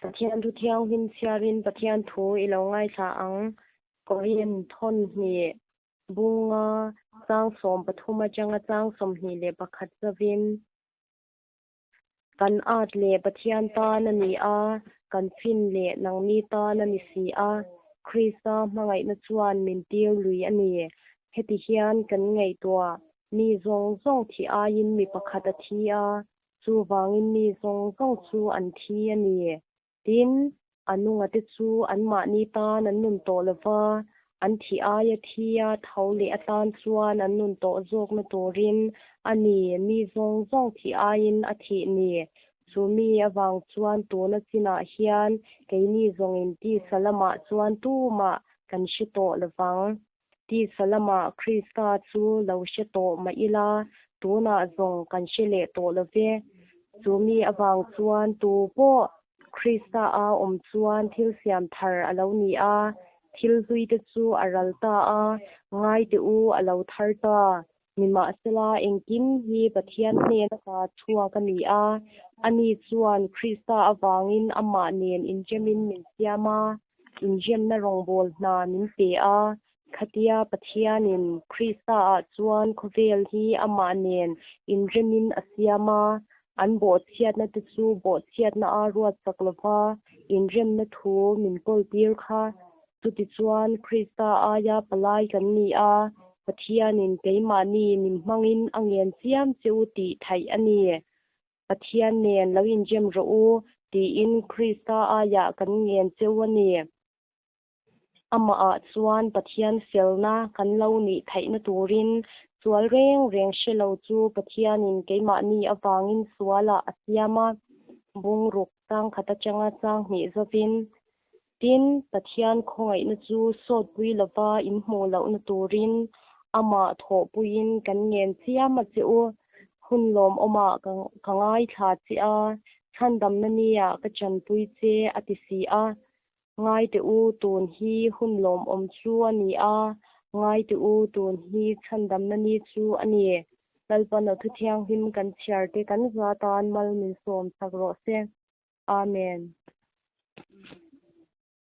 Pathian thu thianghlim chhiarin Pathian thu i lo ngaithla ang. Korin thawn hnih bunga chang 13 atanga chang 21 chovin. Kan at leh Pathian tan a ni a, kan fin leh nangni tan a ni si a. Krista hmangaihna chuan min tir lui a ni. Heti hian kan ngaihtuah, mi zawng zawng thih aiin mi pakhat a thi a, chuvangin mi zawng zawng chu an thi a ni. Tin, a nungate chu anmahni tan an nun tawh lo va, an thih aia thia tho leh atan chuan an nun tawh zawkna turin a ni, mi zawng zawng thih aiin a thih ni. Chu mi avang chuan tuna chinah hian keini zawngin tisa lamah chuan tumah kan hre tawh lo vang. Tisa lamah Krista chu lo hre tawh mah ila, tunah zawng kan hre leh tawh lo ve. Chu mi avang chuan tu pawh Krista a awm chuan thil siam thar a lo ni a, thil hlui te chu a ral ta a, ngai teh u a lo thar ta. Nimahsela, engkim hi Pathian hnen ata chhuak a ni a, ani chuan Krista avangin amah nen inremin min siam a, inremna rawngbâwl hna min pe a. Khatia Pathianin Krista-ah chuan khawvêl hi amah nen inremin a siam a, an bawhchhiatna te chu bawhchhiatna a ruatsak lo va, inremna thu min kawltîr kha. Chutichuan, Krista aia palai kan ni a, Pathianin keimahni min hmangin a ngen chiam che u tih theih a ni. Pathian nen lo inrem rawh u, tiin Krista aiah kan ngen che u a ni. Amahah chuan Pathian felna kan lo nih theihna turin sual reng reng hre lo chu Pathianin keimahni avangin sualah a siam a, bungruk changkhat atanga changhnih zovin Tin, Pathian khawngaihna chu sawtpui lova in hmuh lohna turin amah thawhpuiin kan ngen chiam a che u. Hun lawmawmah ka ngaithla che a, chhandamna nia ka chanpui che a ti si a. Ngai teh u, tun hi hun lawmawm chu a ni a, ngai teh u, tun hi chhandamna ni chu a ni. Lalpan a thuthianghlim kan chhiar te kan za tan mal min sawm chak rawh se. Amen.